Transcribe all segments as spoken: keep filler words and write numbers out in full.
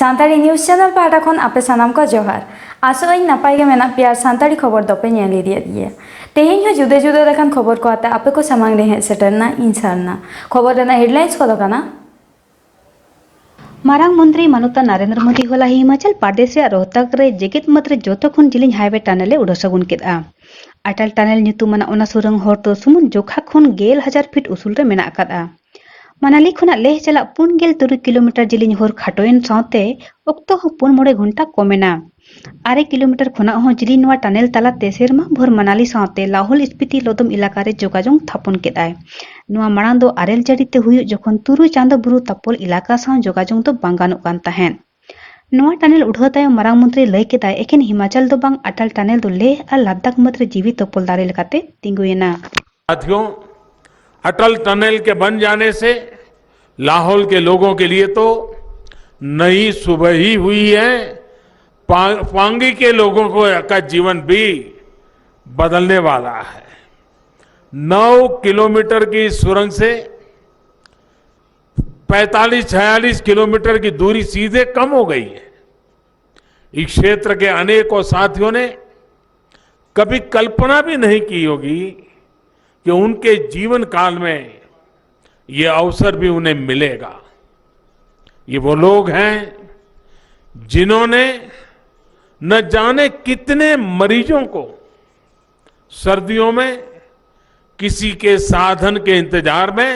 Santali news channel ᱯᱟᱦᱴᱟ ᱠᱷᱚᱱ ᱟᱯᱮ ᱥᱟᱱᱟᱢ ᱠᱚ ᱡᱚᱦᱟᱨ᱾ ᱟᱥᱚᱜ ᱟᱹᱧ ᱱᱟᱯᱟᱭ ᱜᱮ ᱢᱮᱱᱟᱜ ᱯᱮᱭᱟ ᱟᱨ ᱥᱟᱱᱛᱟᱲᱤ ᱠᱷᱚᱵᱚᱨ ᱫᱚᱯᱮ ᱧᱮᱞ ᱤᱫᱤᱭᱮᱫ ᱜᱮᱭᱟ᱾ ᱛᱮᱦᱮᱧ ᱦᱚᱸ ᱡᱩᱫᱟᱹ ᱡᱩᱫᱟᱹ ᱞᱮᱠᱟᱱ ᱠᱷᱚᱵᱚᱨ ᱠᱚ ᱟᱛᱮ ᱟᱯᱮ ᱠᱚ ᱥᱟᱢᱟᱝ ᱨᱮ ᱦᱮᱡ ᱥᱮᱴᱮᱨ ᱮᱱᱟ ᱤᱧ ᱥᱟᱨᱱᱟ᱾ ᱠᱷᱚᱵᱚᱨ ᱨᱮᱱᱟᱜ ᱦᱮᱰᱞᱟᱭᱤᱱᱥ ᱠᱚᱫᱚ ᱠᱟᱱᱟ᱾ ᱢᱟᱨᱟᱝ ᱢᱚᱱᱛᱨᱤ ᱢᱟᱱᱚᱛᱟᱱ ᱱᱟᱨᱮᱱᱫᱨᱚ ᱢᱳᱫᱤ ᱦᱚᱞᱟ ᱦᱤᱢᱟᱪᱚᱞ ᱯᱨᱚᱫᱮᱥ ᱨᱮᱭᱟᱜ ᱨᱳᱦᱛᱟᱠ ᱨᱮ ᱡᱮᱜᱮᱛ ᱢᱟᱹᱫᱽ ᱨᱮ ᱡᱚᱛᱚ ᱠᱷᱚᱱ ᱡᱤᱞᱤᱧ ᱦᱟᱭᱣᱮ ᱴᱟᱱᱮᱞ ᱮ ᱩᱰᱷᱟᱹᱣ ᱥᱟᱹᱜᱩᱱ ᱠᱮᱫᱼᱟ᱾ ᱟᱴᱟᱞ ᱴᱟᱱᱮᱞ ᱧᱩᱛᱩᱢᱟᱱᱟᱜ ᱚᱱᱟ ᱥᱩᱨᱟᱝ ᱦᱚᱨ ᱫᱚ ᱥᱩᱢᱩᱝ ᱡᱚᱠᱷᱟ ᱠᱷᱚᱱ ᱜᱮᱞ ᱦᱟᱡᱟᱨ ᱯᱷᱤᱴ ᱩᱥᱩᱞ ᱨᱮ ᱢᱮᱱᱟᱜ ᱟᱠᱟᱫᱼᱟ᱾ ᱢᱟᱱᱟᱞᱤ ᱠᱷᱚᱱᱟᱜ ᱞᱮᱦ ᱪᱟᱞᱟᱜ ᱯᱩᱱ ᱜᱮᱞ ᱛᱩᱨᱩᱭ ᱠᱤᱞᱳᱢᱤᱴᱟᱨ ᱡᱤᱞᱤᱧ ᱦᱚᱨ ᱠᱷᱟᱴᱚᱭᱮᱱ ᱥᱟᱶᱛᱮ ᱚᱠᱛᱚ ᱦᱚᱸ ᱯᱩᱱ ᱢᱚᱬᱮ ᱜᱷᱚᱱᱴᱟ ᱠᱚᱢ ᱮᱱᱟ᱾ ᱟᱨᱮ ᱠᱤᱞᱳᱢᱤᱴᱟᱨ ᱠᱷᱚᱱᱟᱜ ᱦᱚᱸ ᱡᱤᱞᱤᱧ ᱱᱚᱣᱟ ᱴᱟᱱᱮᱞ ᱛᱟᱞᱟᱛᱮ ᱥᱮᱨᱢᱟ ᱵᱷᱳᱨ ᱢᱟᱱᱟᱞᱤ ᱥᱟᱶᱛᱮ ᱞᱟᱦᱳᱞ ᱥᱯᱤᱛᱤ ᱞᱚᱫᱚᱢ ᱮᱞᱟᱠᱟ ᱨᱮ ᱡᱳᱜᱟᱡᱳᱜᱽ ᱛᱷᱟᱯᱚᱱ ᱠᱮᱫᱟᱭ᱾ ᱱᱚᱣᱟ ᱢᱟᱲᱟᱝ ᱫᱚ ᱟᱨᱮᱞ ᱡᱟᱹᱲᱤ ᱛᱮ ᱦᱩᱭᱩᱜ ᱡᱚᱠᱷᱚᱱ ᱛᱩᱨᱩᱭ ᱪᱟᱸᱫᱚ ᱵᱩᱨᱩ ᱛᱟᱯᱚᱞ ᱮᱞᱟᱠᱟ ᱥᱟᱶ ᱡᱳᱜᱟᱡᱳᱜᱽ ᱫᱚ ᱵᱟᱝ ᱜᱟᱱᱚᱜ ᱠᱟᱱ ᱛᱟᱦᱮᱸᱫ᱾ ᱱᱚᱣᱟ ᱴᱟᱱᱮᱞ ᱩᱰᱷᱟᱹᱣ ᱛᱟᱭᱚᱢ ᱢᱟᱨᱟᱝ ᱢᱚᱱᱛᱨᱤ ᱞᱟᱹᱭ ᱠᱮᱫᱟᱭ, ᱮᱠᱷᱮᱱ ᱦᱤᱢᱟᱪᱚᱞ ᱫᱚ ᱵᱟᱝ, ᱟᱴᱟᱞ ᱴᱟᱱᱮᱞ ᱫᱚ ᱞᱮᱦ ᱟᱨ ᱞᱟᱫᱟᱠᱷ ᱢᱟᱹᱫᱽ ᱨᱮ ᱡᱤᱣᱤ ᱛᱚᱯᱚᱞ ᱫᱟᱨᱮ ᱞᱮᱠᱟᱛᱮ ᱛᱤᱸᱜᱩᱭᱮᱱᱟ᱾ साथियों, अटल टनल के बन जाने से लाहौल के लोगों के लिए तो नई सुबह ही हुई है। पा-, पांगी के लोगों को का जीवन भी बदलने वाला है। नौ किलोमीटर की सुरंग से पैंतालीस छियालीस किलोमीटर की दूरी सीधे कम हो गई है। इस क्षेत्र के अनेकों साथियों ने कभी कल्पना भी नहीं की होगी कि उनके जीवन काल में ये अवसर भी उन्हें मिलेगा। ये वो लोग हैं जिन्होंने न जाने कितने मरीजों को सर्दियों में किसी के साधन के इंतजार में,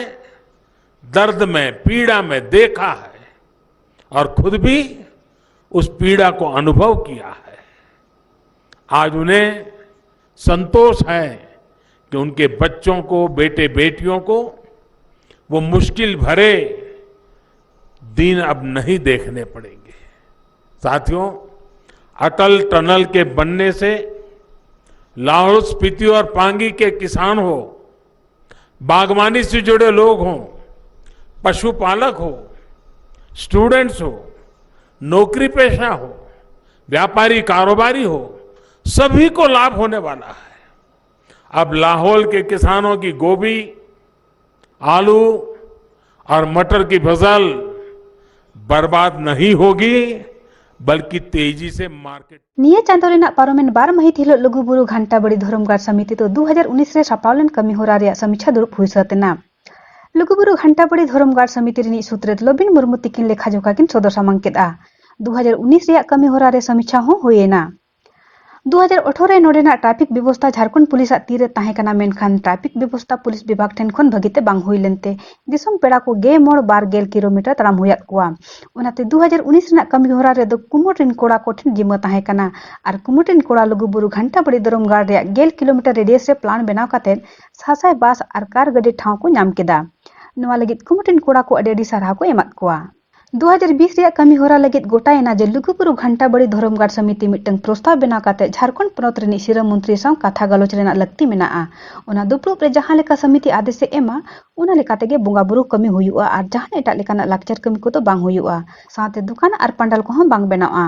दर्द में, पीड़ा में देखा है और खुद भी उस पीड़ा को अनुभव किया है। आज उन्हें संतोष है कि उनके बच्चों को, बेटे बेटियों को वो मुश्किल भरे दिन अब नहीं देखने पड़ेंगे। साथियों, अटल टनल के बनने से लाहौल स्पीति और पांगी के किसान हो, बागवानी से जुड़े लोग हों, पशुपालक हो, स्टूडेंट्स हो, नौकरी पेशा हो, व्यापारी कारोबारी हो, सभी को लाभ होने वाला है। अब लाहौल के किसानों की गोभी, आलू और मटर की फसल बर्बाद नहीं होगी, बल्कि तेजी से मार्केट ᱱᱤᱭᱟᱹ ᱪᱟᱸᱫᱚ ᱨᱮᱱᱟᱜ ᱯᱟᱨᱚᱢᱮᱱ ᱵᱟᱨ ᱢᱟᱹᱦᱤᱛ ᱦᱤᱞᱳᱜ ᱞᱩᱜᱩᱵᱩᱨᱩ ᱜᱷᱟᱱᱴᱟ ᱵᱟᱲᱤ ᱫᱷᱚᱨᱚᱢᱜᱟᱲ ᱥᱚᱢᱤᱛᱤ ᱫᱚ ᱫᱩ ᱦᱟᱡᱟᱨ ᱩᱱᱤᱥ ᱨᱮ ᱥᱟᱯᱲᱟᱣ ᱞᱮᱱ ᱠᱟᱹᱢᱤ ᱦᱚᱨᱟ ᱨᱮᱭᱟᱜ ᱥᱚᱢᱤᱪᱷᱟ ᱫᱩᱲᱩᱵ ᱦᱩᱭ ᱥᱟᱹᱛ ᱮᱱᱟ᱾ ᱞᱩᱜᱩᱵᱩᱨᱩ ᱜᱷᱟᱱᱴᱟ ᱵᱟᱲᱤ ᱫᱷᱚᱨᱚᱢᱜᱟᱲ ᱥᱚᱢᱤᱛᱤ ᱨᱤᱱᱤᱡ ᱥᱩᱛᱨᱮᱛ ᱞᱚᱵᱤᱱ ᱢᱩᱨᱢᱩ ᱛᱤᱠᱤᱱ ᱞᱮᱠᱷᱟ ᱡᱚᱠᱷᱟ ᱠᱤᱱ ᱥᱚᱫᱚᱨ ᱥᱟᱢᱟᱝ ᱠᱮᱫᱼᱟ᱾ ᱫᱩ ᱦᱟᱡᱟᱨ ᱩᱱᱤᱥ ᱨᱮᱭᱟᱜ ᱠᱟᱹᱢᱤ ᱦᱚᱨᱟ ᱨᱮ ᱥᱚᱢᱤᱪᱷᱟ ᱦᱚᱸ ᱦᱩᱭ ᱮᱱᱟ᱾ ᱫᱩ ᱦᱟᱡᱟᱨ ᱟᱴᱷᱨᱚ ᱨᱮ ᱱᱚᱰᱮᱱᱟᱜ ᱴᱨᱟᱯᱷᱤᱠ ᱵᱮᱵᱚᱥᱛᱟ ᱡᱷᱟᱲᱠᱷᱚᱸᱰ ᱯᱩᱞᱤᱥᱟᱜ ᱛᱤᱨᱮ ᱛᱟᱦᱮᱸ ᱠᱟᱱᱟ, ᱢᱮᱱᱠᱷᱟᱱ ᱴᱨᱟᱯᱷᱤᱠ ᱵᱮᱵᱚᱥᱛᱟ ᱯᱩᱞᱤᱥ ᱵᱤᱵᱷᱟᱜᱽ ᱴᱷᱮᱱ ᱠᱷᱚᱱ ᱵᱷᱟᱹᱜᱤᱛᱮ ᱵᱟᱝ ᱦᱩᱭ ᱞᱮᱱᱛᱮ ᱫᱤᱥᱚᱢ ᱯᱮᱲᱟ ᱠᱚ ᱜᱮ ᱢᱚᱬ ᱵᱟᱨ ᱜᱮᱞ ᱠᱤᱞᱳᱢᱤᱴᱟᱨ ᱛᱟᱲᱟᱢ ᱦᱩᱭᱟᱫ ᱠᱚᱣᱟ᱾ ᱚᱱᱟᱛᱮ ᱫᱩ ᱦᱟᱡᱟᱨ ᱩᱱᱤᱥ ᱨᱮᱱᱟᱜ ᱠᱟᱹᱢᱤ ᱦᱚᱨᱟ ᱨᱮᱫᱚ ᱠᱩᱢᱩᱴ ᱨᱮᱱ ᱠᱚᱲᱟ ᱠᱚᱴᱷᱮᱱ ᱡᱤᱢᱟᱹ ᱛᱟᱦᱮᱸ ᱠᱟᱱᱟ ᱟᱨ ᱠᱩᱢᱩᱴ ᱨᱮᱱ ᱠᱚᱲᱟ ᱞᱩᱜᱩᱵᱩᱨᱩ ᱜᱷᱟᱱᱴᱟ ᱵᱟᱲᱤ ᱫᱷᱚᱨᱚᱢ ᱜᱟᱲ ᱨᱮᱭᱟᱜ ᱜᱮᱞ ᱠᱤᱞᱳᱢᱤᱴᱟᱨ ᱨᱮᱰᱤᱭᱟᱥ ᱨᱮ ᱯᱞᱟᱱ ᱵᱮᱱᱟᱣ ᱠᱟᱛᱮ ᱥᱟᱥᱟᱭ ᱵᱟᱥ ᱟᱨ ᱠᱟᱨ ᱜᱟᱹᱰᱤ ᱴᱷᱟᱶ ᱠᱚ ᱧᱟᱢ ᱠᱮᱫᱟ᱾ ᱱᱚᱣᱟ ᱞᱟᱹᱜᱤᱫ ᱠᱩᱢᱩᱴ ᱨᱮᱱ ᱠᱚᱲᱟ ᱠᱚ ᱟᱹᱰᱤ ᱟᱹᱰᱤ ᱥᱟᱨᱦᱟᱣ ᱠᱚ ᱮᱢᱟᱫ ᱠᱚᱣᱟ᱾ ᱫᱩ ᱦᱟᱡᱟᱨ ᱵᱤᱥ ᱨᱮᱭᱟᱜ ᱠᱟᱹᱢᱤ ᱦᱚᱨᱟ ᱞᱟᱹᱜᱤᱫ ᱜᱚᱴᱟᱭᱮᱱᱟ ᱡᱮ ᱞᱩᱜᱩᱵᱩᱨᱩ ᱜᱷᱟᱱᱴᱟ ᱵᱟᱲᱤ ᱫᱷᱚᱨᱚᱢ ᱜᱟᱲ ᱥᱚᱢᱤᱛᱤ ᱢᱤᱫᱴᱟᱝ ᱯᱨᱚᱥᱛᱟᱵ ᱵᱮᱱᱟᱣ ᱠᱟᱛᱮ ᱡᱷᱟᱲᱠᱷᱚᱸᱰ ᱯᱚᱱᱚᱛ ᱨᱤᱱᱤᱡ ᱥᱤᱨᱟᱹ ᱢᱚᱱᱛᱨᱤ ᱥᱟᱶ ᱠᱟᱛᱷᱟ ᱜᱟᱞᱚᱪ ᱨᱮᱱᱟᱜ ᱞᱟᱹᱠᱛᱤ ᱢᱮᱱᱟᱜᱼᱟ᱾ ᱚᱱᱟ ᱫᱩᱯᱲᱩᱵ ᱨᱮ ᱡᱟᱦᱟᱸ ᱞᱮᱠᱟ ᱥᱚᱢᱤᱛᱤ ᱟᱫᱮᱥ ᱮ ᱮᱢᱟ, ᱚᱱᱟ ᱞᱮᱠᱟ ᱛᱮᱜᱮ ᱵᱚᱸᱜᱟ ᱵᱩᱨᱩ ᱠᱟᱹᱢᱤ ᱦᱩᱭᱩᱜᱼᱟ ᱟᱨ ᱡᱟᱦᱟᱱ ᱮᱴᱟᱜ ᱞᱮᱠᱟᱱᱟᱜ ᱞᱟᱠᱪᱟᱨ ᱠᱟᱹᱢᱤ ᱠᱚᱫᱚ ᱵᱟᱝ ᱦᱩᱭᱩᱜᱼᱟ᱾ ᱥᱟᱶᱛᱮ ᱫᱚᱠᱟᱱ ᱟᱨ ᱯᱟᱱᱰᱟᱞ ᱠᱚᱦᱚᱸ ᱵᱟᱝ ᱵᱮᱱᱟᱣᱜᱼᱟ᱾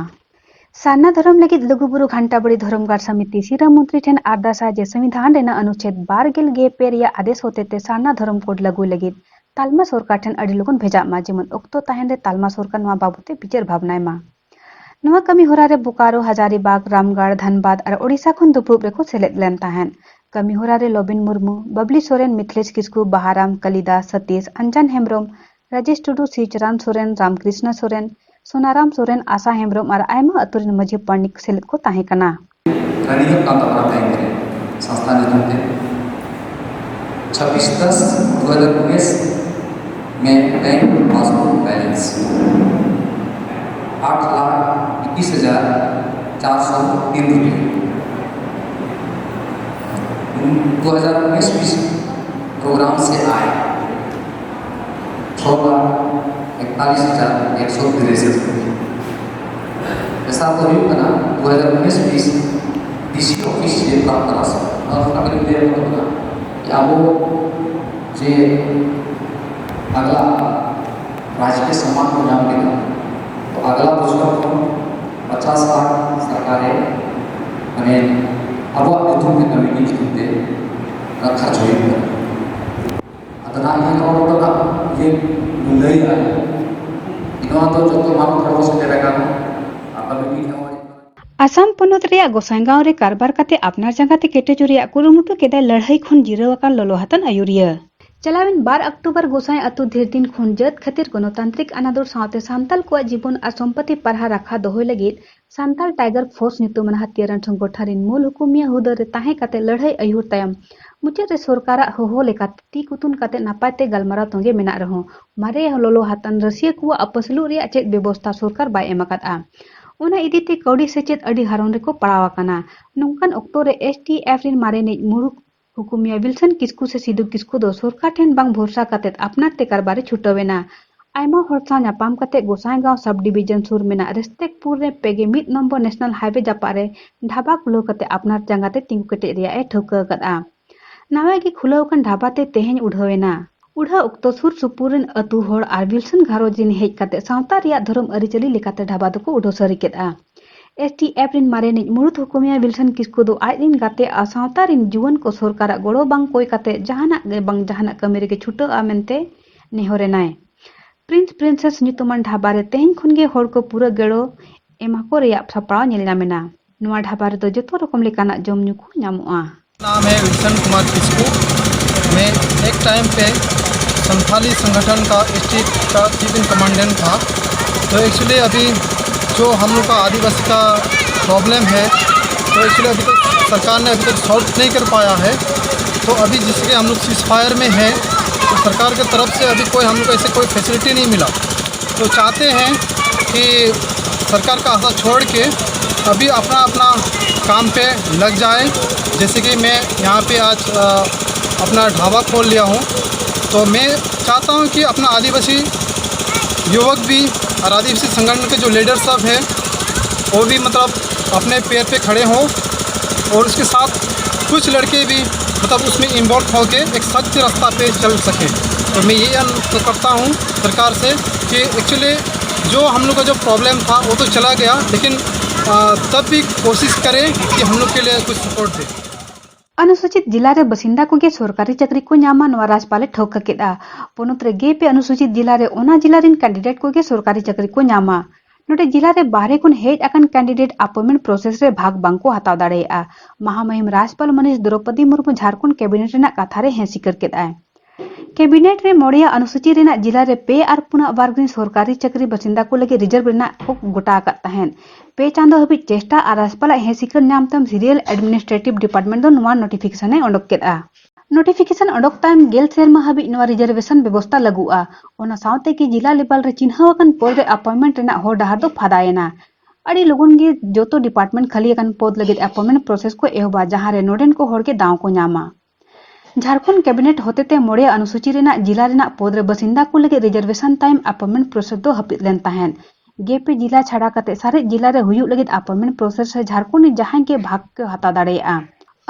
ᱥᱟᱨᱱᱟ ᱫᱷᱚᱨᱚᱢ ᱞᱟᱹᱜᱤᱫ ᱞᱩᱜᱩᱵᱩᱨᱩ ᱜᱷᱟᱱᱴᱟ ᱵᱟᱲᱤ ᱫᱷᱚᱨᱚᱢ ᱜᱟᱲ ᱥᱚᱢᱤᱛᱤ ᱥᱤᱨᱟᱹ ᱢᱚᱱᱛᱨᱤ ᱴᱷᱮᱱ ᱟᱨᱫᱟᱥᱟ ᱡᱮ ᱥᱚᱝᱵᱤᱫᱷᱟᱱ ᱨᱮᱱᱟᱜ ᱚᱱᱩᱪᱷᱮᱫ ᱵᱟᱨ ᱜᱮᱞ ᱜᱮ ᱯᱮ ᱨᱮᱭᱟᱜ ᱟᱫᱮᱥ ᱦᱚᱛᱮᱛᱮ ᱥᱟᱨᱱᱟ ᱫᱷᱚᱨᱚᱢ ᱠᱳᱰ ᱞᱟᱹᱜᱩᱭ ᱞᱟᱹᱜᱤᱫ ᱛᱟᱞᱢᱟ ᱥᱚᱨᱠᱟᱨ ᱴᱷᱮᱱ ᱟᱹᱰᱤ ᱞᱚᱜᱚᱱ ᱵᱷᱮᱡᱟᱜ ᱢᱟ, ᱡᱮᱢᱚᱱ ᱚᱠᱛᱚ ᱛᱟᱦᱮᱱ ᱨᱮ ᱛᱟᱞᱢᱟ ᱥᱚᱨᱠᱟᱨ ᱱᱚᱣᱟ ᱵᱟᱵᱚᱛ ᱛᱮ ᱵᱤᱪᱟᱹᱨ ᱵᱷᱟᱵᱽᱱᱟᱭ ᱢᱟ᱾ ᱱᱚᱣᱟ ᱠᱟᱹᱢᱤ ᱦᱚᱨᱟ ᱨᱮ ᱵᱳᱠᱟᱨᱳ, ᱦᱟᱡᱟᱨᱤᱵᱟᱜᱽ, ᱨᱟᱢᱜᱟᱲ, ᱫᱷᱟᱱᱵᱟᱫᱽ ᱟᱨ ᱳᱰᱤᱥᱟ ᱠᱷᱚᱱ ᱫᱩᱯᱲᱩᱵ ᱨᱮᱠᱚ ᱥᱮᱞᱮᱫ ᱞᱮᱱ ᱛᱟᱦᱮᱸᱫ᱾ ᱠᱟᱹᱢᱤ ᱦᱚᱨᱟ ᱨᱮ ᱞᱚᱵᱤᱱ ᱢᱩᱨᱢᱩ, ᱵᱟᱵᱞᱤ ᱥᱚᱨᱮᱱ, ᱢᱤᱛᱷᱤᱞᱮᱥ ᱠᱤᱥᱠᱩ, ᱵᱟᱦᱟᱨᱟᱢ, ᱠᱟᱞᱤᱫᱟᱥ, ᱥᱚᱛᱤᱥ, ᱟᱱᱡᱟᱱ ᱦᱮᱢᱵᱨᱚᱢ, ᱨᱟᱡᱮᱥ ᱴᱩᱰᱩ, ᱥᱤᱣᱪᱚᱨᱟᱱ ᱥᱚᱨᱮᱱ, ᱨᱟᱢᱠᱨᱤᱥᱱᱟ ᱥᱚᱨᱮᱱ, ᱥᱳᱱᱟᱨᱟᱢ ᱥᱚᱨᱮᱱ, ᱟᱥᱟ ᱦᱮᱢᱵᱨᱚᱢ ᱟᱨ ᱟᱭᱢᱟ ᱟᱹᱛᱩ ᱨᱮᱱ ᱢᱟᱹᱡᱷᱤ ᱯᱟᱨᱟᱱᱤᱠ ᱥᱮᱞᱮᱫ ᱠᱚ ᱛᱟᱦᱮᱸ ᱠᱟᱱᱟ᱾ ᱨᱟᱱᱤᱜᱚᱸᱡᱽ ᱠᱟᱱ ᱛᱟᱵᱚᱱᱟ ᱛᱮᱦᱮᱧ ᱨᱮ ᱥᱚᱝᱥᱛᱷᱟ ᱧᱩᱛᱩᱢ ᱛᱮ᱾ ᱪᱷᱟᱵᱵᱤᱥ ᱫᱚᱥ ᱫᱩ ᱦᱟᱡᱟᱨ ᱩᱱᱤᱥ ᱢᱮ ᱵᱮᱝᱠ ᱯᱟᱥᱵᱩᱠ ᱵᱮᱞᱮᱱᱥ ᱟᱴ ᱞᱟᱠᱷ ᱤᱠᱤᱥ ᱦᱟᱡᱟᱨ ᱪᱟᱨᱥᱚ ᱛᱤᱱ ᱨᱩᱯᱤᱭᱟ᱾ ᱫᱩ ᱦᱟᱡᱟᱨ ᱩᱱᱤᱥ ᱵᱤᱥ ᱯᱨᱳᱜᱨᱟᱢ ᱥᱮ ᱟᱭ ᱪᱷᱚ ᱞᱟᱠᱷ ᱮᱠᱛᱟᱞᱤᱥ ᱦᱟᱡᱟᱨ ᱮᱠᱥᱚ ᱛᱤᱨᱤᱥ ᱨᱩᱯᱤᱭᱟ᱾ ᱛᱮᱥᱟᱨ ᱫᱚ ᱦᱩᱭᱩᱜ ᱠᱟᱱᱟ ᱫᱩ ᱦᱟᱡᱟᱨ ᱩᱱᱤᱥ ᱵᱤᱥ ᱰᱤᱥᱤ ᱚᱯᱷᱤᱥ ᱡᱮ ᱯᱨᱟᱯᱛᱚ ᱨᱟᱥᱤ᱾ ᱱᱚᱣᱟ ᱫᱚ ᱠᱟᱹᱴᱤᱡ ᱞᱟᱹᱭ ᱟᱵᱚᱱ ᱠᱟᱱᱟ ᱡᱮ ᱟᱵᱚ ᱡᱮ ᱟᱜᱽᱞᱟ ᱨᱟᱡᱽᱠᱤᱭ ᱥᱚᱢᱢᱟᱱ ᱠᱚ ᱧᱟᱢ ᱠᱮᱫᱟ, ᱛᱚ ᱟᱜᱽᱞᱟ ᱵᱚᱪᱷᱚᱨ ᱠᱷᱚᱱ ᱯᱚᱪᱟᱥ ᱞᱟᱠᱷ ᱥᱚᱨᱠᱟᱨᱮ ᱢᱟᱱᱮ ᱟᱵᱚᱣᱟᱜ ᱧᱩᱛᱩᱢ ᱛᱮ ᱠᱟᱹᱢᱤ ᱧᱩᱛᱩᱢ ᱛᱮ ᱚᱱᱟ ᱠᱷᱚᱨᱪ ᱦᱩᱭᱩᱜ ᱠᱟᱱᱟ᱾ ᱟᱫᱚ ᱱᱟᱦᱟᱜ ᱤᱧ ᱱᱚᱣᱟ ᱫᱚ ᱱᱟᱦᱟᱜ ᱤᱭᱟᱹ ᱞᱟᱹᱭᱟ, ᱱᱚᱣᱟ ᱫᱚ ᱦᱚᱱᱚᱛ ᱨᱮᱭᱟᱜ ᱜᱚᱥᱟᱭᱜᱟᱸᱣ ᱨᱮ ᱠᱟᱨᱵᱟᱨ ᱠᱟᱛᱮ ᱟᱯᱱᱟᱨ ᱡᱟᱸᱜᱟ ᱛᱮ ᱠᱮᱴᱮᱡᱚᱜ ᱨᱮᱭᱟᱜ ᱠᱩᱨᱩᱢᱩᱴᱩ ᱠᱮᱫᱟᱭ ᱞᱟᱹᱲᱦᱟᱹᱭ ᱠᱷᱚᱱ ᱡᱤᱨᱟᱹᱣ ᱟᱠᱟᱱ ᱞᱚᱞᱚ ᱦᱟᱛᱟᱝ ᱟᱹᱭᱩᱨᱤᱭᱟᱹ᱾ ᱪᱟᱞᱟᱣᱮᱱ ᱵᱟᱨ ᱚᱠᱴᱳᱵᱚᱨ ᱜᱚᱥᱟᱭ ᱟᱹᱛᱩ ᱰᱷᱮᱨ ᱫᱤᱱ ᱠᱷᱚᱱ ᱡᱟᱹᱛ ᱠᱷᱟᱹᱛᱤᱨ ᱜᱚᱱᱚᱛᱟᱱᱛᱨᱤᱠ ᱟᱱᱟᱫᱚᱲ ᱥᱟᱶᱛᱮ ᱥᱟᱱᱛᱟᱞ ᱠᱚᱣᱟᱜ ᱡᱤᱵᱚᱱ ᱟᱨ ᱥᱚᱢᱯᱚᱛᱤ ᱯᱟᱨᱦᱟ ᱨᱟᱠᱷᱟ ᱫᱚᱦᱚᱭ ᱞᱟᱹᱜᱤᱫ ᱥᱟᱱᱛᱟᱞ ᱴᱟᱭᱜᱟᱨ ᱯᱷᱳᱨᱥ ᱧᱩᱛᱩᱢᱟᱱ ᱦᱟᱹᱛᱭᱟᱹᱨᱟᱱ ᱥᱚᱝᱜᱚᱴᱷᱚᱱ ᱨᱤᱱ ᱢᱩᱞ ᱦᱩᱠᱩᱢᱤᱭᱟᱹ ᱦᱩᱫᱟᱹ ᱨᱮ ᱛᱟᱦᱮᱸ ᱠᱟᱛᱮ ᱞᱟᱹᱲᱦᱟᱹᱭ ᱟᱹᱭᱩᱨ ᱛᱟᱭᱚᱢ ᱢᱩᱪᱟᱹᱫ ᱨᱮ ᱥᱚᱨᱠᱟᱨᱟᱜ ᱦᱚᱦᱚ ᱞᱮᱠᱟᱛᱮ ᱛᱤ ᱠᱩᱛᱩᱱ ᱠᱟᱛᱮ ᱱᱟᱯᱟᱭ ᱛᱮ ᱜᱟᱞᱢᱟᱨᱟᱣ ᱛᱚᱸᱜᱮ ᱢᱮᱱᱟᱜ ᱨᱮᱦᱚᱸ ᱢᱟᱨᱮ ᱞᱚᱞᱚ ᱦᱟᱛᱟᱱ ᱨᱟᱹᱥᱤᱭᱟᱹ ᱠᱚᱣᱟᱜ ᱟᱹᱯᱟᱹᱥᱞᱩᱜ ᱨᱮᱭᱟᱜ ᱪᱮᱫ ᱵᱮᱵᱚᱥᱛᱷᱟ ᱥᱚᱨᱠᱟᱨ ᱵᱟᱭ ᱮᱢ ᱟᱠᱟᱫᱼᱟ᱾ ᱚᱱᱟ ᱤᱫᱤ ᱛᱮ ᱠᱟᱹᱣᱰᱤ ᱥᱮᱪᱮᱫ ᱟᱹᱰᱤ ᱦᱟᱨᱚᱱ ᱨᱮᱠᱚ ᱯᱟᱲᱟᱣ ᱟᱠᱟᱱᱟ᱾ ᱱᱚᱝᱠᱟᱱ ᱚᱠᱛᱚ ᱨᱮ ᱮᱥ ᱴᱤ ᱮᱯᱷ ᱨᱤᱱ ᱢᱟᱨᱮᱱᱤᱡ ᱢᱩᱲᱩᱫ ᱦᱩᱠᱩᱢᱤᱭᱟᱹ ᱣᱤᱞᱥᱚᱱ ᱠᱤᱥᱠᱩ ᱥᱮ ᱥᱤᱫᱩ ᱠᱤᱥᱠᱩ ᱫᱚ ᱥᱚᱨᱠᱟᱨ ᱴᱷᱮᱱ ᱵᱟᱝ ᱵᱷᱚᱨᱥᱟ ᱠᱟᱛᱮ ᱟᱯᱱᱟᱨ ᱛᱮ ᱠᱟᱨᱵᱟᱨ ᱮ ᱪᱷᱩᱴᱟᱹᱣ ᱮᱱᱟ᱾ ᱟᱭᱢᱟ ᱦᱚᱲ ᱥᱟᱶ ᱧᱟᱯᱟᱢ ᱠᱟᱛᱮ ᱜᱚᱥᱟᱭᱜᱟᱸᱣ ᱥᱟᱵ ᱰᱤᱵᱤᱡᱚᱱ ᱥᱩᱨ ᱢᱮᱱᱟᱜ ᱨᱮᱥᱛᱮᱠᱯᱩᱨ ᱨᱮ ᱯᱮ ᱜᱮ ᱢᱤᱫ ᱱᱚᱢᱵᱚᱨ ᱱᱮᱥᱱᱟᱞ ᱦᱟᱭᱣᱮ ᱡᱟᱯᱟᱜ ᱨᱮ ᱰᱷᱟᱵᱟ ᱠᱷᱩᱞᱟᱹᱣ ᱠᱟᱛᱮ ᱟᱯᱱᱟᱨ ᱡᱟᱸᱜᱟ ᱛᱮ ᱛᱤᱸᱜᱩ ᱠᱮᱴᱮᱡ ᱨᱮᱭᱟᱜ ᱮ ᱴᱷᱟᱹᱣᱠᱟᱹ ᱟᱠᱟᱫᱼᱟ᱾ ᱱᱟᱣᱟ ᱜᱮ ᱠᱷᱩᱞᱟᱹᱣ ᱟᱠᱟᱱ ᱰᱷᱟᱵᱟ ᱛᱮ ᱛᱮᱦᱮᱧ ᱩᱰᱷᱟᱹᱣ ᱮᱱᱟ᱾ ᱩᱰᱷᱟᱹᱣ ᱚᱠᱛᱚ ᱥᱩᱨ ᱥᱩᱯᱩᱨ ᱨᱮᱱ ᱟᱹᱛᱩ ᱦᱚᱲ ᱟᱨ ᱣᱤᱞᱥᱚᱱ ᱜᱷᱟᱨᱚᱸᱡᱽ ᱨᱤᱱ ᱦᱮᱡ ᱠᱟᱛᱮ ᱥᱟᱶᱛᱟ ᱨᱮᱭᱟᱜ ᱫᱷᱚᱨᱚᱢ ᱟᱹᱨᱤᱪᱟᱹᱞᱤ ᱞᱮᱠᱟᱛᱮ ᱰᱷᱟᱵᱟ ᱫᱚᱠᱚ ᱩᱰᱷᱟᱹᱣ ᱥᱟᱹᱨᱤ ᱠᱮᱫᱼᱟ᱾ ᱮᱥ ᱴᱤ ᱮᱯᱷ ᱨᱤᱱ ᱢᱟᱨᱮᱱᱤᱡ ᱢᱩᱲᱩᱫ ᱦᱩᱠᱩᱢᱤᱭᱟᱹ ᱣᱤᱞᱥᱚᱱ ᱠᱤᱥᱠᱩ ᱫᱚ ᱟᱡ ᱨᱤᱱ ᱜᱟᱛᱮ ᱟᱨ ᱥᱟᱶᱛᱟ ᱨᱤᱱ ᱡᱩᱣᱟᱹᱱ ᱠᱚ ᱥᱚᱨᱠᱟᱨᱟᱜ ᱜᱚᱲᱚ ᱵᱟᱝ ᱠᱚᱭ ᱠᱟᱛᱮ ᱡᱟᱦᱟᱱᱟᱜ ᱜᱮ ᱵᱟᱝ ᱡᱟᱦᱟᱱᱟᱜ ᱠᱟᱹᱢᱤ ᱨᱮᱜᱮ ᱪᱷᱩᱴᱟᱹᱜᱼᱟ ᱢᱮᱱᱛᱮ ᱱᱮᱦᱚᱨ ᱮᱱᱟᱭ᱾ ᱯᱨᱤᱱᱥ ᱯᱨᱤᱱᱥᱮᱥ ᱧᱩᱛᱩᱢᱟᱱ ᱰᱷᱟᱵᱟ ᱨᱮ ᱛᱮᱦᱮᱧ ᱠᱷᱚᱱ ᱜᱮ ᱦᱚᱲ ᱠᱚ ᱯᱩᱨᱟᱹ ᱜᱚᱲᱚ ᱮᱢᱟ ᱠᱚ ᱨᱮᱭᱟᱜ ᱥᱟᱯᱲᱟᱣ ᱧᱮᱞ ᱧᱟᱢ ᱮᱱᱟ᱾ ᱱᱚᱣᱟ ᱰᱷᱟᱵᱟ ᱨᱮᱫᱚ ᱡᱚᱛᱚ ᱨᱚᱠᱚᱢ ᱞᱮᱠᱟᱱᱟᱜ ᱡᱚᱢ ᱧᱩ ᱠᱚ ᱧᱟᱢᱚᱜᱼᱟ᱾ नाम है विल्सन कुमार किस्कू। मैं एक टाइम पे संथाली संगठन का एसटी का चीफ इन कमांडेंट था। तो एक्चुअली अभी जो हम लोग का आदिवासी का प्रॉब्लम है, तो एक्चुअली अभी तक सरकार ने अभी तक सॉल्व नहीं कर पाया है। तो अभी जिसके हम लोग सीज फायर में हैं, तो सरकार की तरफ से अभी कोई हम लोग को ऐसे कोई फैसिलिटी नहीं मिला। तो चाहते हैं कि सरकार का आशा छोड़ के अभी अपना अपना काम पे लग जाए। जैसे कि मैं यहाँ पे आज अ, अपना ढाबा खोल लिया हूँ, तो मैं चाहता हूँ कि अपना आदिवासी युवक भी और आदिवासी संगठन के जो लीडर सब हैं, वो भी मतलब अपने पैर पे खड़े हों और उसके साथ कुछ लड़के भी मतलब उसमें इन्वॉल्व होके एक सच्चे रास्ता पे चल सकें। तो मैं ये अनुरोध करता हूँ सरकार से कि एक्चुअली जो हम लोग का जो प्रॉब्लम था वो तो चला गया, लेकिन अ, तब भी कोशिश करें कि हम लोग के लिए कुछ सपोर्ट दें। अनुसूचित जिला रे बसिंदा ᱠᱚᱜᱮ ᱥᱚᱨᱠᱟᱨᱤ ᱪᱟᱹᱠᱨᱤ ᱠᱚ ᱧᱟᱢᱟ, ᱱᱚᱣᱟ ᱨᱟᱡᱽᱯᱟᱞᱮ ᱴᱷᱟᱹᱣᱠᱟᱹ ᱠᱮᱫᱼᱟ᱾ ᱯᱚᱱᱚᱛ ᱨᱮ ᱜᱮ ᱯᱮ ᱚᱱᱩᱥᱩᱪᱤᱛ ᱡᱤᱞᱟ ᱨᱮ ᱚᱱᱟ ᱡᱤᱞᱟ ᱨᱤᱱ ᱠᱮᱱᱰᱤᱰᱮᱴ ᱠᱚᱜᱮ ᱥᱚᱨᱠᱟᱨᱤ ᱪᱟᱹᱠᱨᱤ ᱠᱚ ᱧᱟᱢᱟ᱾ ᱱᱚᱰᱮ ᱡᱤᱞᱟ ᱨᱮ ᱵᱟᱦᱨᱮ ᱠᱷᱚᱱ ᱦᱮᱡ ᱟᱠᱟᱱ ᱠᱮᱱᱰᱤᱰᱮᱴ ᱟᱯᱚᱭᱮᱱᱴᱢᱮᱱᱴ ᱯᱨᱚᱥᱮᱥ ᱨᱮ ᱵᱷᱟᱜᱽ ᱵᱟᱝᱠᱚ ᱦᱟᱛᱟᱣ ᱫᱟᱲᱮᱭᱟᱜᱼᱟ᱾ ᱢᱟᱦᱟᱢᱟᱹᱦᱤᱢ ᱨᱟᱡᱽᱯᱟᱞ ᱢᱟᱹᱱᱤᱡ ᱫᱨᱚᱯᱚᱫᱤ ᱢᱩᱨᱢᱩ ᱡᱷᱟᱲᱠᱷᱚᱸᱰ ᱠᱮᱵᱤᱱᱮᱴ ᱨᱮᱱᱟᱜ ᱠᱟᱛᱷᱟ ᱨᱮ ᱦᱮᱸ ᱥᱤᱠᱟᱹᱨ ᱠᱮᱫᱼᱟᱭ᱾ ᱠᱮᱵᱤᱱᱮᱴ ᱨᱮ ᱢᱚᱬᱮᱭᱟ ᱚᱱᱩᱥᱩᱪᱤ ᱨᱮᱱᱟᱜ ᱡᱤᱞᱟ ᱨᱮ ᱯᱮ ᱟᱨ ᱯᱩᱱᱟᱜ ᱵᱟᱨᱜᱽ ᱨᱤᱱ ᱥᱚᱨᱠᱟᱨᱤ ᱪᱟᱹᱠᱨᱤ ᱵᱟᱥᱤᱱᱫᱟ ᱠᱚ ᱞᱟᱹᱜᱤᱫ ᱨᱤᱡᱟᱨᱵᱷ ᱨᱮᱱᱟᱜ ᱠᱚ ᱜᱚᱴᱟ ᱟᱠᱟᱫ ᱛᱟᱦᱮᱸᱫ᱾ ᱯᱮ ᱪᱟᱸᱫᱚ ᱦᱟᱹᱵᱤᱡ ᱪᱮᱥᱴᱟ ᱟᱨ ᱨᱟᱡᱽᱯᱟᱞᱟᱜ ᱦᱮᱸ ᱥᱤᱠᱟᱹᱨ ᱧᱟᱢ ᱛᱟᱭᱚᱢ ᱥᱤᱨᱤᱭᱟᱞ ᱮᱰᱢᱤᱱᱤᱥᱴᱨᱮᱴᱤᱵᱷ ᱰᱤᱯᱟᱨᱴᱢᱮᱱᱴ ᱫᱚ ᱱᱚᱣᱟ ᱱᱳᱴᱤᱯᱷᱤᱠᱮᱥᱚᱱ ᱮ ᱚᱰᱚᱠ ᱠᱮᱫᱼᱟ᱾ ᱱᱳᱴᱤᱯᱷᱤᱠᱮᱥᱚᱱ ᱚᱰᱚᱠ ᱛᱟᱭᱚᱢ ᱜᱮᱞ ᱥᱮᱨᱢᱟ ᱦᱟᱹᱵᱤᱡ ᱱᱚᱣᱟ ᱨᱤᱡᱟᱨᱵᱷᱮᱥᱚᱱ ᱵᱮᱵᱚᱥᱛᱟ ᱞᱟᱹᱜᱩᱜᱼᱟ᱾ ᱚᱱᱟ ᱥᱟᱶᱛᱮ ᱜᱮ ᱡᱤᱞᱟ ᱞᱮᱵᱮᱞ ᱨᱮ ᱪᱤᱱᱦᱟᱹᱣ ᱟᱠᱟᱱ ᱯᱚᱫᱽ ᱨᱮ ᱟᱯᱚᱭᱮᱱᱴᱢᱮᱱᱴ ᱨᱮᱱᱟᱜ ᱦᱚᱨ ᱰᱟᱦᱟᱨ ᱫᱚ ᱯᱷᱟᱫᱟᱭᱮᱱᱟ᱾ ᱟᱹᱰᱤ ᱞᱚᱜᱚᱱ ᱜᱮ ᱡᱚᱛᱚ ᱰᱤᱯᱟᱨᱴᱢᱮᱱᱴ ᱠᱷᱟᱹᱞᱤ ᱟᱠᱟᱱ ᱯᱚᱫᱽ ᱞᱟᱹᱜᱤᱫ ᱟᱯᱚᱭᱮᱱᱴᱢᱮᱱᱴ ᱯᱨᱚᱥᱮᱥ ᱠᱚ ᱮᱦᱚᱵᱟ, ᱡᱟᱦᱟᱸ ᱨᱮ ᱱᱚᱰᱮᱱ ᱠᱚ ᱦᱚᱲ ᱜᱮ ᱫᱟᱣ ᱠᱚ ᱧᱟᱢᱟ᱾ ᱡᱷᱟᱲᱠᱷᱚᱸᱰ ᱠᱮᱵᱤᱱᱮᱴ ᱦᱚᱛᱮᱛᱮ ᱢᱚᱬᱮᱭᱟ ᱚᱱᱩᱥᱩᱪᱤ ᱨᱮᱱᱟᱜ ᱡᱤᱞᱟ ᱨᱮᱱᱟᱜ ᱯᱚᱫᱽ ᱨᱮ ᱵᱟᱥᱤᱱᱫᱟ ᱠᱚ ᱞᱟᱹᱜᱤᱫ ᱨᱤᱡᱟᱨᱵᱷᱮᱥᱚᱱ ᱛᱟᱭᱚᱢ ᱟᱯᱚᱭᱮᱱᱴᱢᱮᱱᱴ ᱯᱨᱚᱥᱮᱥ ᱫᱚ ᱦᱟᱹᱯᱤᱫ ᱞᱮᱱ ᱛᱟᱦᱮᱸᱫ᱾ ᱜᱮᱯᱮ ᱡᱤᱞᱟ ᱪᱷᱟᱰᱟ ᱠᱟᱛᱮ ᱥᱟᱨᱮᱡ ᱡᱤᱞᱟ ᱨᱮ ᱦᱩᱭᱩᱜ ᱞᱟᱹᱜᱤᱫ ᱟᱯᱚᱭᱮᱱᱴᱢᱮᱱᱴ ᱯᱨᱚᱥᱮᱥ ᱨᱮ ᱡᱷᱟᱲᱠᱷᱚᱸᱰ ᱨᱤᱱ ᱡᱟᱦᱟᱸᱭ ᱜᱮ ᱵᱷᱟᱜᱽ ᱠᱚ ᱦᱟᱛᱟᱣ ᱫᱟᱲᱮᱭᱟᱜᱼᱟ᱾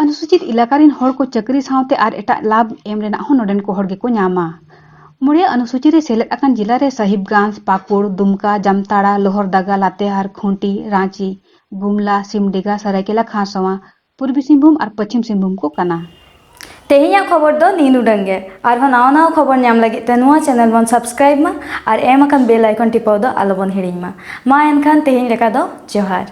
ᱚᱱᱩᱥᱩᱪᱤᱛ ᱮᱞᱟᱠᱟ ᱨᱤᱱ ᱦᱚᱲ ᱠᱚ ᱪᱟᱹᱠᱨᱤ ᱥᱟᱶᱛᱮ ᱟᱨ ᱮᱴᱟᱜ ᱞᱟᱵᱷ ᱮᱢ ᱨᱮᱱᱟᱜ ᱦᱚᱸ ᱱᱚᱰᱮᱱ ᱠᱚ ᱦᱚᱲ ᱜᱮᱠᱚ ᱧᱟᱢᱟ᱾ ᱢᱚᱬᱮᱭᱟ ᱚᱱᱩᱥᱩᱪᱤ ᱨᱮ ᱥᱮᱞᱮᱫ ᱟᱠᱟᱱ ᱡᱤᱞᱟ ᱨᱮ ᱥᱟᱦᱤᱵᱽᱜᱚᱸᱡᱽ, ᱯᱟᱠᱩᱲ, ᱫᱩᱢᱠᱟ, ᱡᱟᱢᱛᱟᱲᱟ, ᱞᱳᱦᱚᱨᱫᱟᱜᱟ, ᱞᱟᱛᱮᱦᱟᱨ, ᱠᱷᱩᱸᱴᱤ, ᱨᱟᱸᱪᱤ, ᱜᱩᱢᱞᱟ, ᱥᱤᱢᱰᱮᱜᱟ, ᱥᱟᱨᱟᱭᱠᱮᱞᱟ ᱠᱷᱟᱨᱥᱟᱣᱟ, ᱯᱩᱨᱵᱤ ᱥᱤᱝᱵᱷᱩᱢ ᱟᱨ ᱯᱚᱪᱷᱤᱢ ᱥᱤᱝᱵᱷᱩᱢ ᱠᱚ ᱠᱟᱱᱟ᱾ ᱛᱮᱦᱮᱧᱟᱜ ᱠᱷᱚᱵᱚᱨ ᱫᱚ ᱱᱤᱱ ᱩᱰᱟᱹᱝ ᱜᱮ᱾ ᱟᱨᱦᱚᱸ ᱱᱟᱣᱟ ᱱᱟᱣᱟ ᱠᱷᱚᱵᱚᱨ ᱧᱟᱢ ᱞᱟᱹᱜᱤᱫ ᱛᱮ ᱱᱚᱣᱟ ᱪᱮᱱᱮᱞ ᱵᱚᱱ ᱥᱟᱵᱥᱠᱨᱟᱭᱤᱵ ᱢᱟ ᱟᱨ ᱮᱢ ᱟᱠᱟᱱ ᱵᱮᱞ ᱟᱭᱠᱚᱱ ᱴᱤᱯᱟᱹᱣ ᱫᱚ ᱟᱞᱚᱵᱚᱱ ᱦᱤᱲᱤᱧ ᱢᱟ᱾ ᱢᱟ ᱮᱱᱠᱷᱟᱱ ᱛᱮᱦᱮᱧ ᱞᱮᱠᱟ ᱫᱚ ᱡᱚᱦᱟᱨ᱾